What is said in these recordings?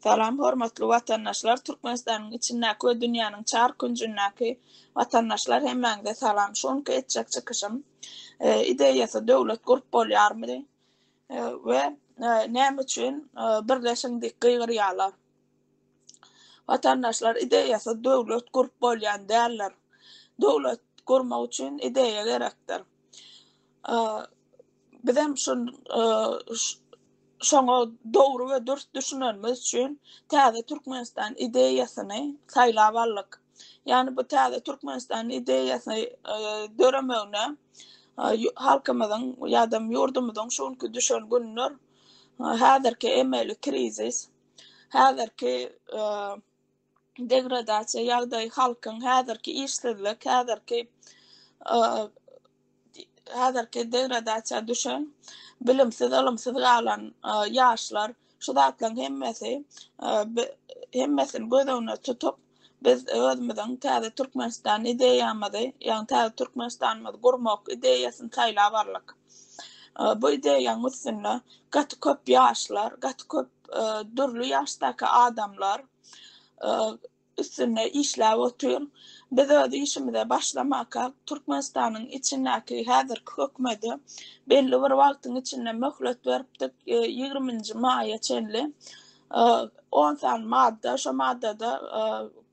Salam hormatly watandaşlar Türkmenistanyň içindäki we dünýäniň çar künjündäki watandaşlar hemmäňize salam şu günki etjek çykyşym ideýasy döwlet gurup bolýarmy we näme üçin birleşiň diýip gygyrýarlar watandaşlar ideýasy döwlet gurup bolýan däldir döwlet gurmak üçin ideýa gerekdir Bizem şu şoňa dogry we dürs düşünenimiz üçin täze Türkmenistan ideýasyny saýlap aldyk. Ýagny bu täze Türkmenistan ideýasy döremegine halkymyzyň ýa-da ýurdumyzyň şu günki düşen günler häzirki emeli krizis, häzirki degradasiýa ýagdaýy halkyň häzirki işsizlik, häzirki häzirki degradasiýa düşen, bilimsiz, ylymsyz galan ýaşlar şu zatlaryň hemmesi hemmesini göz öňünde tutup, biz özümiziň täze Türkmenistan ideýamyzy, ýagny täze Türkmenistanymyzy gurmak ideýasyny saýlap aldyk. Bu ideýanyň üstünde gaty köp ýaşlar, gaty köp dürli ýaşdaky adamlar üstünde işläp otyr. Biz öz işimize başlamakak Türkmenistanyň içindäki häzirki hökümede belli bir wagtyň içinde möhlet beripdik, ýigriminji maýa çenli on sany madda, şo maddada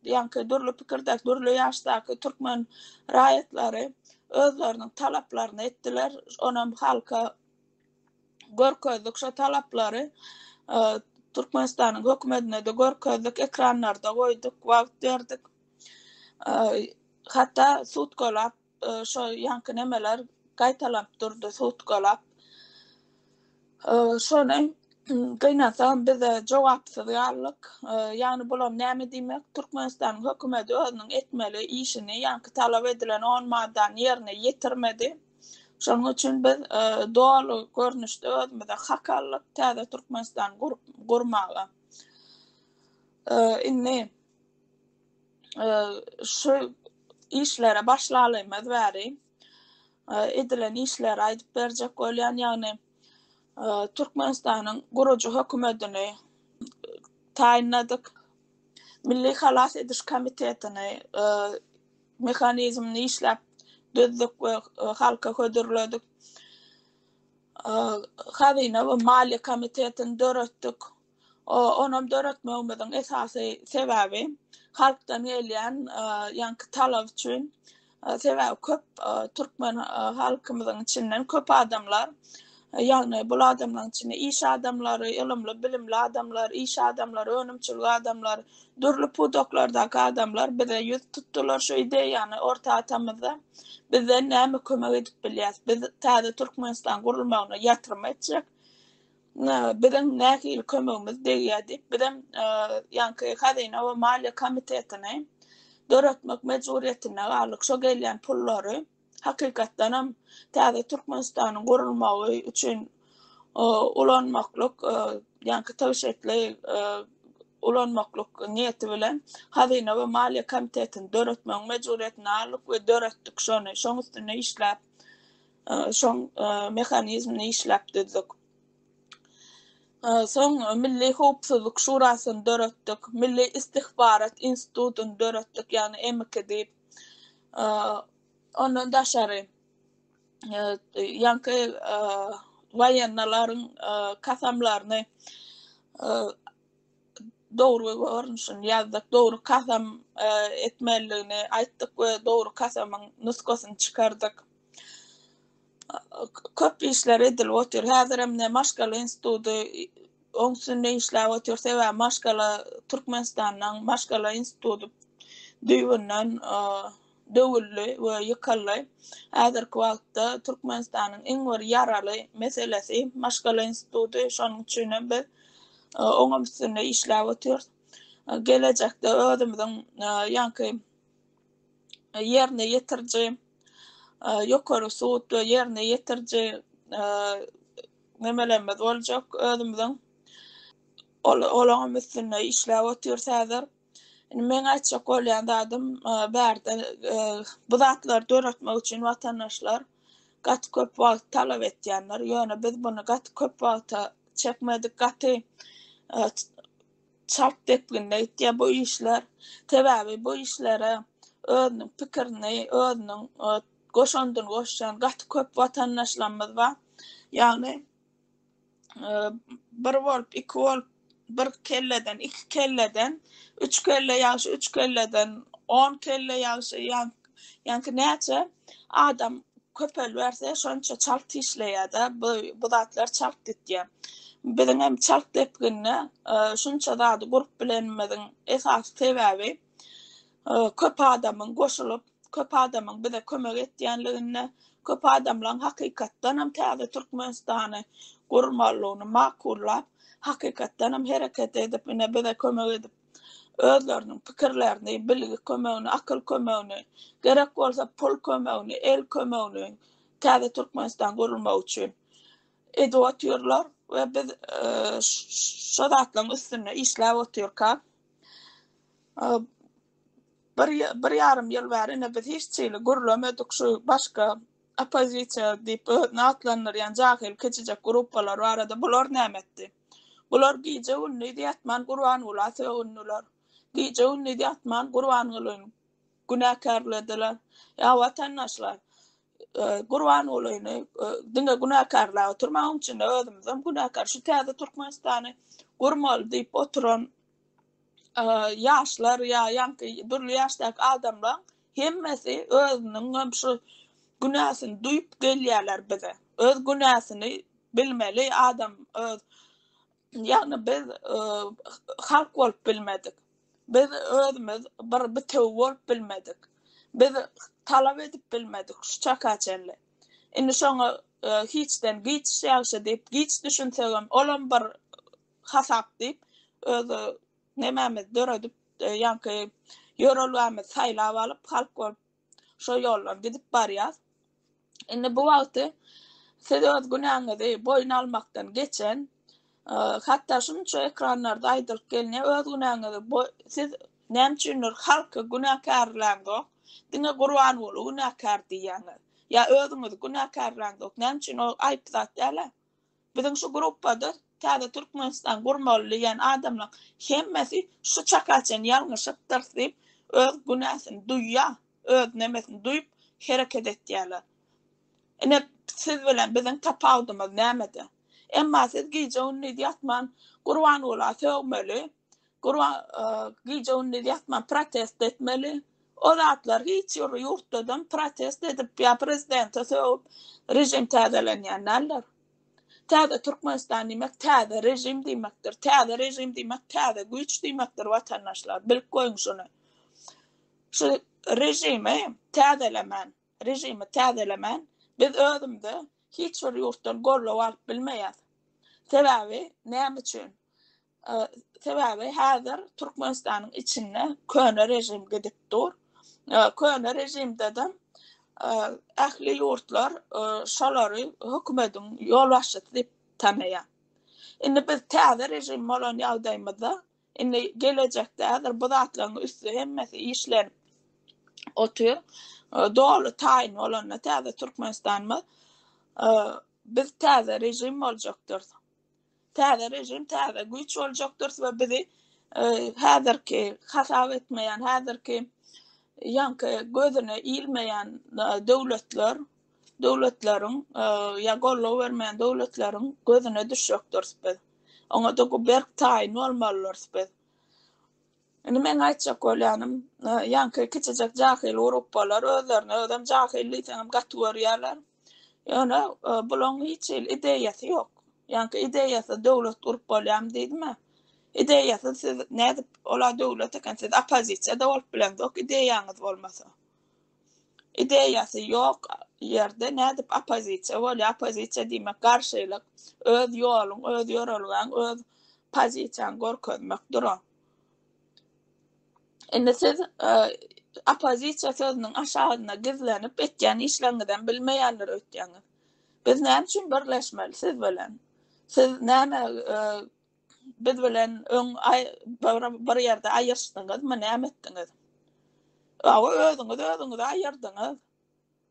ýaňky dürli pikirdäki, dürli ýaşdaky türkmen raýatlary özleriniň talaplaryny etdiler. Onam halka görkezdik şo talaplary Türkmenistanyň hökümetine-de görkezdik, ekranlarda goýduk, wagt berdik. Hatda sutkalap şo ýaňky nemeler gaýtalanyp durdy, sutkalap. Şony gynansagam biz jogapsyz galdyk. Ýagny bulam näme diýmek, Türkmenistanyň hökümeti özüniň etmeli işini, ýaňky talap edilen on maddany ýerine ýetirmedi. Şonuň üçin biz doly görnüşde özümize hak aldyk täze Türkmenistany gurmaga. Indi şu işlere başlalymyz bäri edilen işleri aýdyp berjek bolýan, ýagny Türkmenistanyň gurujy hökümetini taýynladyk. Milli halas ediş komitetini mehanizmini işläp düzdük we halka hödürledik. Hazyna we maliýe komitetini döretdik. Onam döretmegimiziň esasy sebäbi halkdan gelýän ýaňky talap üçin. Sebäbi köp türkmen halkymyzyň içinden köp adamlar, ýagny bul adamlaryň içinde iş adamlary, ylymly, bilimli adamlar, iş adamlary, önümçilik adamlary, dürli pudaklardaky adamlar bize ýüz tutdular şu ideýany orta atamyzda. Bizden näme kömek edip bilýäs? Biz täze Türkmenistan gurulmagyna ýatyrym etjek. Biziň nähili kömegimiz degýär diýip, bizem ýaňky Hazyna we maliýe komitetini döretmek mejburyýetinde galdyk. Şo gelýän pullary hakykatdanam täze Türkmenistanyň gurulmagy üçin ulanmaklyk, ýaňky tygşytly ulanmaklyk niýeti bilen Hazyna we maliýe komitetini döretmegiň mejburyýetinde galdyk we döretdik şony. Şoň üstünde işläp Şoň mehanizmini işläp düzdük. Soň Milli howpsuzlyk şurasyny döretdik. Milli istihbarat institutyny döretdik, ýagny MIK diýip. Ondan daşary ýaňky waýennalaryň kasamlaryny dogry görnüşini ýazdyk, dogry kasam etmelidigini aýtdyk we dogry kasamyň nusgasyny çykardyk. Köp işler edilip otyr. Häzir hem ine maşgala instituty oň üstünde işläp otyr. Sebäbi maşgala Türkmenistanyň maşgala instituty düýbünden döwüldi we ýykyldy. Häzirki wagtda Türkmenistanyň iň bir ýaraly meselesi maşgala instituty. Şonuň üçin hem biz oňam üstünde işläp otyrys. Gelejekde özümiziň ýaňky ýerine ýetiriji ýokary sud we ýerine ýetiriji nemelerimiz boljak özümiziň. Olaňam üstünde işläp otyrys häzir. Indi meň aýtjak bolýan zadym bärde bu zatlary döretmek üçin watandaşlar gaty köp wagt talap etýänler. Ýöne biz muny gaty köp wagta çekmedik, gaty. çalt depginde gitýär bu işler. Sebäbi bu işlere özüniň pikirini, özüniň goşandyny goşýan gaty köp watandaşlarymyz bar. Ýagny bir bolup, iki bolup, bir kelleden, iki kelleden, üç kelle ýagşy, üç kelleden on kelle ýagşy, ýaňky näçe adam köpeliberse, şonça çalt işleýär-de, bu, bu zatlar çalt gitýär. Biziň hem çalt depginde şunça zady gurup bilenimiziň esasy sebäbi köp adamyň goşulyp, köp adamyň bize kömek etýänliginde, köp adamlaryň hakykatdan hem täze Türkmenistany gurmalygyny makullap, hakykatdan hem hereket edip, ine bize kömek edip, özleriniň pikirlerini, bilgi kömegini, akyl kömegini, gerek bolsa pul kömegini, el kömegini täze Türkmenistan gurulmagy üçin edip otyrlar we biz şo zatlaryň üstünde işläp otyrkak, Bir, bir ýarym ýyl bäri ine biz hiç hili gürlemedik şu başga oppozisiýa diýip özüni atlandyrýan jahyl kiçijek gruppalar barada bular näme etdi? Bular gije-gündiz ýatman Gurbangula sögündiler. Gije-gündiz ýatman Gurbangulyny günäkärlediler. Ýa watandaşlar, Gurbangulyny diňe günäkärläp oturmaň içinde özümizem günäkär. Şu täze Türkmenistany gurmaly diýip oturan ýaşlar ýa ýaňky dürli ýaşdaky adamlaň hemmesi özüniň hem şu günäsini duýup gelýärler bize. Öz günäsini bilmeli adam öz ýagny biz halk bolup bilmedik. Biz özümiz bir bitewi bolup bilmedik. Biz talap edip bilmedik şu çaka çenli. Indi şoňa hiçden giç ýagşy diýip giç düşünsegem olam bir hasap diýip, öz nemämizi döredip, ýaňky ýörelgämizi saýlap alyp, halk bolup şo ýoldan gidip barýas. Indi bu wagty siz öz günäňizi boýun almakdan geçen, hatda şunça ekranlarda aýdylyp gelinýär, öz günäňizi siz näme üçindir halky günäkärläňzok, diňe Gurbanguly günäkär diýýäňiz. Ýa özüňizi günäkärläňzok, näme üçin o aýyp zat däl-ä. Biziň şu gruppada Täze Türkmenistan gurmaly diýen adamlaň hemmesi şu çaka çen ýalňyşypdyrys diýip öz günäsini duýýar, öz nemesini duýup hereket etýärler. Ine siz bilen biziň tapawudymyz nämede? Emma siz gije-gündiz ýatman Gurbangula sögmeli, Gurban gije-gündiz ýatman protest etmeli. O zatlar hiç bir ýurtdadam protest edip ýa prezidente sögüp režim täzelenýän däldir. Täze Türkmenistan diýmek täze režim diýmekdir. Täze režim diýmek täze güýç diýmekdir watandaşlar. Bilip goýuň şuny. Şu režimi täzelemän, režimi täzelemän biz özümde hiç bir ýurtdan goldaw alyp bilmeýäs. Sebäbi näme üçin? Sebäbi häzir Türkmenistanyň içinde köne režim gidip dur. Köne režimde-de ähli ýurtlar şolary hökümediň ýolbaşçysy diýip tanaýar. Indi biz täze režim bolan ýagdaýymyzda, indi gelejekde häzir bu zatlaryň üsti hemmesi işlenip otyr. Doly taýyn bolanda täze Türkmenistanymyz biz täze režim boljakdyrys. Täze režim täze güýç boljakdyr we bizi häzirki hasap etmeýän, häzirki ýaňky gözüne ilmeýän döwletler, döwletleriň ýa goldaw bermeýän döwletleriň gözüne düşjekdiris biz. Oňa-da berk taýyn bolmalydyrys biz. Indi meň aýtjak bolýanym, ýaňky kiçijek jahyl gruppalar özlerine özem jahyl diýseňem gaty görýärler. Ýöne bulaň hiç hili ideýasy ýok. Ýaňky ideýasyz döwlet gurup bolýarmy diýdim-ä. Ideýasyz siz nädip ola döwlet eken, siz oppozisiýada bolup bileňzok ideýaňyz bolmasa. Ideýasy ýok ýerde nädip oppozisiýa bolýar? Oppozisiýa diýmek garşylyk, öz ýoluň, öz ýörelgäň, öz pozisiýaňy görkezmek dur-a. Indi siz oppozisiýa sözüniň aşagynda gizlenip etýän işleriňizem bilmeýändir öýtýäňiz. Biz näme üçin birleşmeli siz bilen? Siz näme Biz bilen öň bir ýerde aýyrşdyňyzmy, näme etdiňiz? Hawa, özüňiz özüňizi aýyrdyňyz.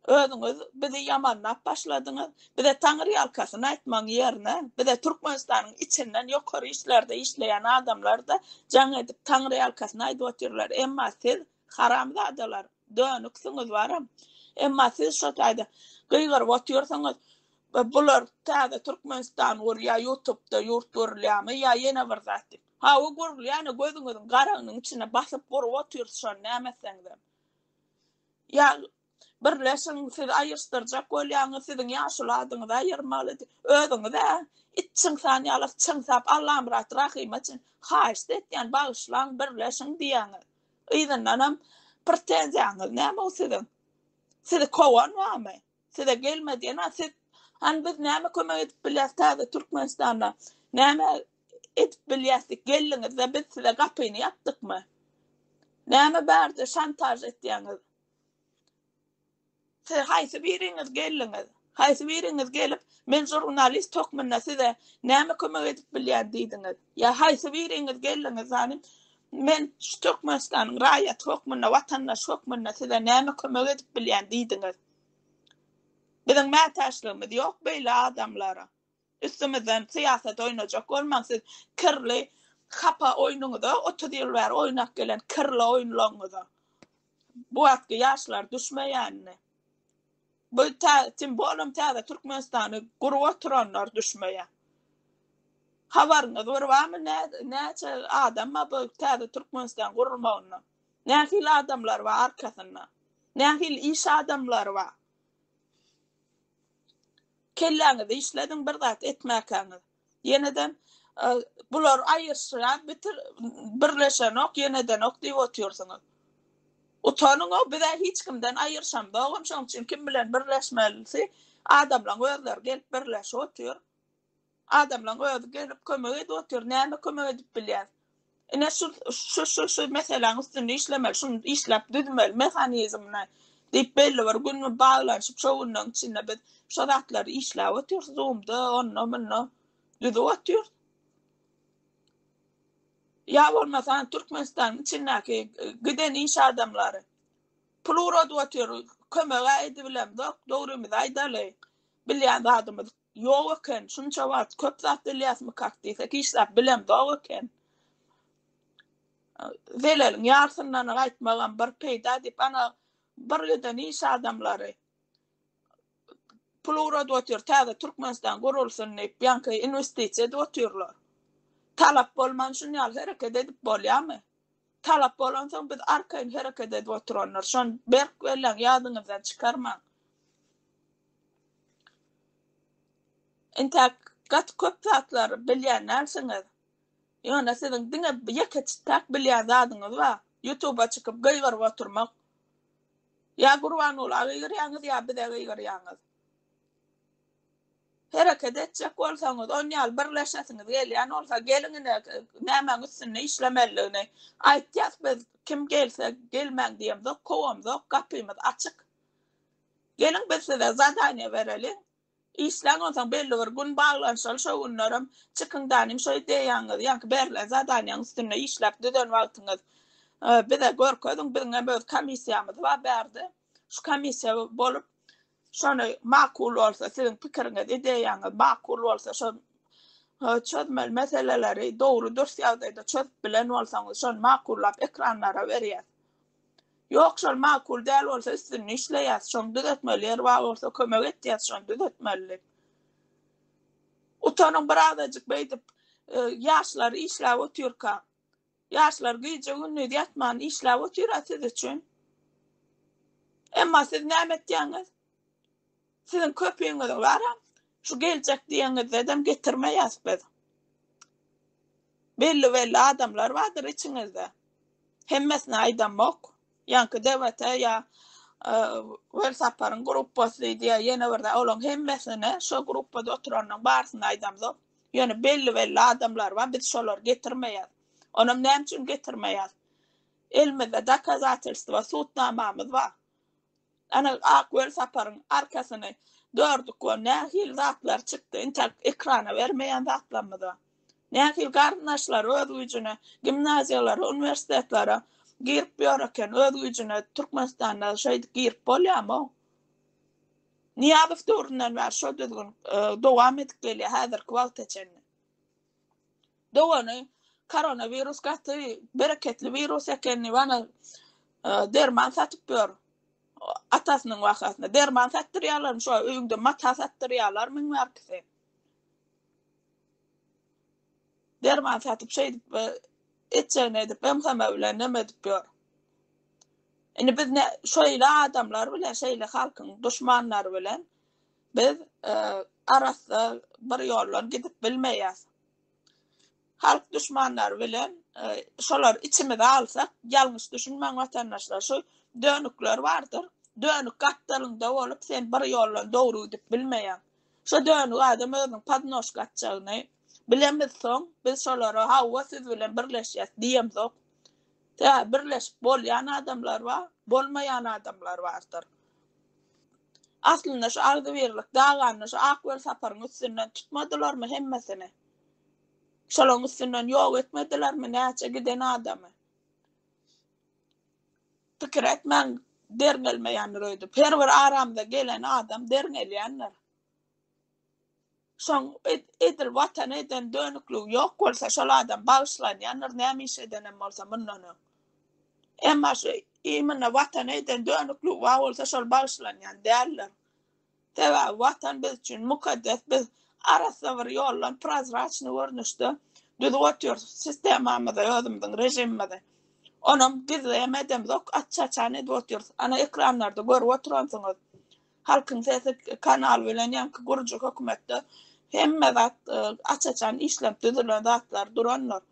Özüňiz bizi ýamanlap başladyňyz. Bize taňryýalkasyn aýtmagyň ýerine, bize Türkmenistanyň içinden ýokary işlerde işleýän adamlar-da jaň edip taňryýalkasyn aýdyp otyrlar. Emma siz haramzadalar, dönüksiňiz baram. Emma siz şo taýda gygyryp otyrsyňyz, bular täze Türkmenistan gurýar, ýutubda ýurt gurulýarmy ýa ýene bir zat diýip. Hawa gurulýar, gözüňiziň garagynyň içine basyp gurup otyrys şony näme etseňizem. Ýa birleşiň, siz aýyryşdyrjak bolýaňyz, siziň ýaşuly adyňyzy aýyrmaly. Özüňiz-ä it çyňsan ýaly çyňsap Allamyrat Rahyma çyn haýyşt etýän bagyşlaň, birleşiň diýýäňiz. Yzyndanam pretenziýaňyz näme o siziň? Sizi kowan barmy? Size gelme diýen bar. Siz hany biz näme kömek edip bilýäs täze Türkmenistanda? Näme edip bilýäs diýip geldiňizde biz size gapyny ýapdykmy? Näme bärde şantaž etýäňiz? Siz haýsy biriňiz geldiňiz? Haýsy biriňiz gelip, men žurnalist hökmünde size näme kömek edip bilýän diýdiňiz? Ýa haýsy biriňiz geldiňiz zany men şu Türkmenistanyň raýaty hökmünde, watandaş hökmünde size näme kömek edip bilýän diýdiňiz? Biziň mätäçligimiz ýok beýle adamlara. Üstümizden syýasat oýnajak bolmaň siz kirli hapa oýnuňyza 30 ýyl bäri oýnap gelen kirli oýunlaryňyza. Bu wagtky ýaşlar düşmeýänini. Bu tim bolem täze Türkmenistany gurup oturanlar düşmeýär. Habaryňyz bir barmy näçe adam bar bu täze Türkmenistan gurulmagynda? Nähili adamlar bar arkasynda? Nähili iş adamlary bar? Kelläňizi işlediň bir zat etmäkäňiz. Ýeneden bular aýyrşýar bitir birleşenok ýenedenok diýip otyrsyňyz. Utanyň-ow bizä hiç kimden aýyrşamzogam şoň üçin kim bilen birleşmelisi adamlaň özleri gelip birleşip otyr. Adamlaň özi gelip kömek edip otyr, näme kömek edip bilýär? Ine şu şu şu şu meseläň üstünde işlemeli, şuny işläp düzmeli mehanizmini diýip belli bir gün baglanyşyp şo günleň içinde biz şo zatlary işläp otyrys zoomda onda munda düzüp otyrys. Ýa bolmasa Türkmenistanyň içindäki giden iş adamlary pul ugradyp otyr, kömeg-ä edibilemzok, dogrymyzy aýdaly, bilýän zadymyz Ýok eken, şunça wagt köp zat bilýäsmikak diýsek, hiç zat bilemzok eken. Zeleliň ýarsyndan gaýtmagam bir peýda diýip, ana, bir giden iş adamlary pul ugradyp otyr, täze Türkmenistan gurulsyn diýip, ýaňky inwestisiýa edip otyrlar. Talap bolman şun ýaly hereket edip bolýarmy? Talap bolansoň biz arkaýyn hereket edip oturanlar. Şony berk belläň, ýadyňyzdan çykarmaň. Entäk gaty köp zatlary bilýän dälsiňiz. Ýöne siziň diňe ýeke-täk bilýän zadyňyz bar, ýutuba çykyp gygyryp oturmak. Ýa Gurbangula gygyrýaňyz, ýa bize gygyrýaňyz. Hereket etjek bolsaňyz, on ýaly birleşesiňiz gelýän bolsa, geliň ine nämäň üstünde işlemelidigini aýtýas biz. Kim gelse gelmäň diýemzok, kowamzok, gapymyz açyk. Geliň biz size zadaniýa bereliň. Işläň onsoň belli bir gün baglanyşaly şo günlerem çykyň danym şo ideýaňyzy ýaňky berlen zadaniýaň üstünde işläp düzen wagtyňyz bize görkeziň biziňem öz komissiýamyz bar bärde şu komissiýa bolup şony makul bolsa siziň pikiriňiz ideýaňyz makul bolsa şo çözmeli meseleleri dogry dürs ýagdaýda çözüp bilen bolsaňyz şony makullap ekranlara berýäs. Ýok şol makul däl bolsa üstünde işleýäs şony düzetmeli ýeri bar bolsa kömek etýäs şony düzetmeli diýip. Utanyň birazajyk beýdip ýaşlar işläp otyrka. Ýaşlar gije gündiz ýatman işläp otyra siz üçin. Emma siz näme etýäňiz? Siziň köpüňiziň baram şu geljek diýeňizdedem getirmeýäs biz. Belli-belli adamlar bardyr içiňizde. Hemmesini aýdamok. Ýaňky DWT ýa Welsaparyň gruppasy diýýär, ýene bir zat, olaryň hemmesine, şo gruppada oturanlaryň barysyny aýdamzok. Ýöne belli-belli adamlar bar, biz şolary getirmeýäs. Onam näme üçin getirmeýäs? Elimizde dokazatelstwo, sudnamamyz bar. Ana Ak Welsaparyň arkasyny gördük we nähili zatlar çykdy, intäk ekrana bermeýän zatlarymyz bar. Nähili garyndaşlar öz güýjüne gimnaziýalara, uniwersitetlere girip ýör eken, öz güýjüne Türkmenistanda şeýdip girip bolýamy? Nyýazow döwründen bäri şo düzgün dowam edip gelýär häzirki wagta çenli. Dogany koronawirus gaty bereketli wirus eken diýip ana derman satyp ýör. Atasynyň wakasyna derman satdyrýarlarmy şo öýüňde mata satdyrýarlar müň bärkisi. Derman satyp şeýdip etjegini edip MHM bilen neme edip ýör. Indi biz ne şeýle adamlar bilen şeýle halkyň duşmanlary bilen biz arassa bir ýoldan gidip bilmeýäs. Halk duşmanlary bilen şolary içimize alsak, ýalňyş düşünmäň watandaşlar, şu dönükler bardyr. Dönük gapdalyňda bolup sen bir ýoldan dogry gidip bilmeýäň. Şo dönük adam özüniň podnožka atjagyny bilemizsoň, biz şolara hawa siz bilen birleşýäs diýemzok. Sebäbi birleşip bolýan adamlar bar, bolmaýan adamlar bardyr. Aslynda şu agzybirlik daganyny şu Ak Welsaparyň üstünden tutmadylarmy hemmesini? Şolaryň üstünden ýok etmedilermi näçe giden adamy? Pikir etmäň derňelmeýändir öýdüp. Her bir aramyza gelen adam derňelýändir. Şoň edil watana eden dönükligi ýok bolsa şol adam bagyşlanýandyr näme iş edenem bolsa mundan öň. Emma şu imенно watana eden dönükligi bar bolsa şol bagyşlanýan däldir. Sebäbi watan biz üçin mukaddes biz arassa bir ýoldan prozraçnyý görnüşde düzüp otyrys sistemamyzy özümiziň režimimizi. Onam gizli hem edemzok aç-açan edip otyrys. Ana ekranlarda görüp oturansyňyz. Halkyň sesi kanaly bilen ýaňky gurujy hökümetde hemme zat aç-açan işlenip düzülen zatlar durandyr.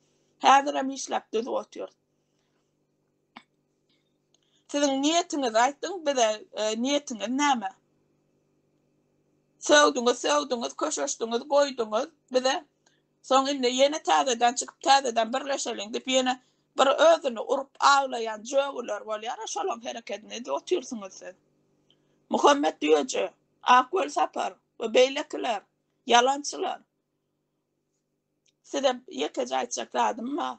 Häzirem işläp düzüp otyrys. Siziň niýetiňizi aýtdyň bize niýetiňiz näme? Sögdüňiz sögdüňiz köşeşdiňiz goýduňyz bize soň indi ýene täzeden çykyp täzeden birleşeliň diýip ýene bir özüni urup aglaýan jögüler bolýara şolaň herekedini edip otyrsyňyz siz. Muhammet Düýeji, Ak Welsapar we beýlekiler ýalançylar. Size ýekeje aýtjak zadym bar.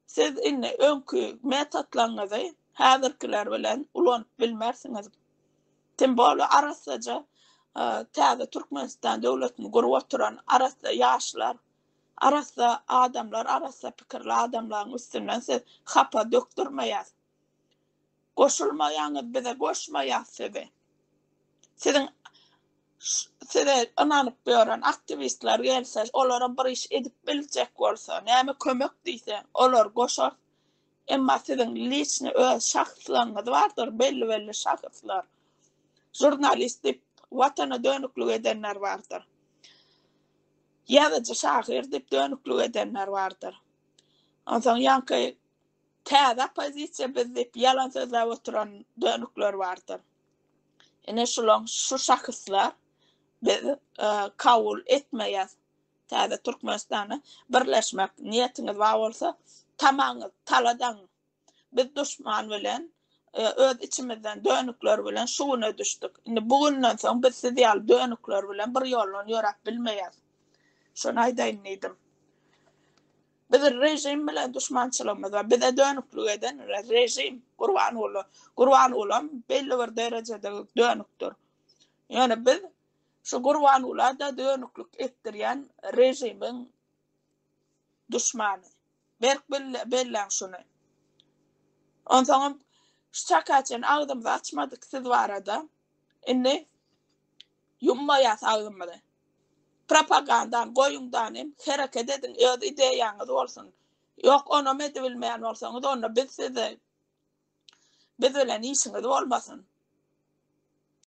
Siz indi öňki metodlaryňyzy häzirkiler bilen ulanyp bilmersiňiz. Tim bolýa arassaja täze Türkmenistan döwletini gurup oturan arassa ýaşlar, arassa adamlar, arassa pikirli adamlaryň üstünden siz hapa dökdürmeýäs. Goşulmaýaňyz bize goşmaýas sizi. Siziň size ynanyp ýören aktiwistler gelse olaram bir iş edip biljek bolsa näme kömek diýse olary goşarys. Emma siziň liçni öz şahslaryňyz bardyr belli belli şahslar. Žurnalist diýip watana dönüklik edenler bardyr. Ýazyjy şahyr diýip dönüklik edenler bardyr. Onsoň ýaňky Täze oppozisiýa biz diýip ýalan sözläp oturan dönükler bardyr. Ine şulaň şu şahyslar biz kabul etmeýäs. Täze Türkmenistana birleşmek niýetiňiz bar bolsa tamaňyz taladaň. Biz duşman bilen öz içimizden dönükler bilen şu güne düşdük. Indi bu günden soň biz siz ýaly dönükler bilen bir ýoldan ýöräp bilmeýäs. Şony aýdaýyn diýdim. Biz režim bilen duşmançylygymyz bar. Bize dönüklik eden režim Gurbanguly. Gurbangulam belli bir derejede dönükdir. Ýöne biz şu Gurbangula-da dönüklik etdirýän režimiň duşmany. Berk belläň şuny. Onsoňam şu çaka çenli agzymyzy açmadyk siz barada. Indi Ýummaýas agzymyzy. Propagandany goýuň danym, hereket ediň, öz ideýaňyz bolsun. Ýok, onam edibilmeýän bolsaňyz, onda biz size biz bilen işiňiz bolmasyn.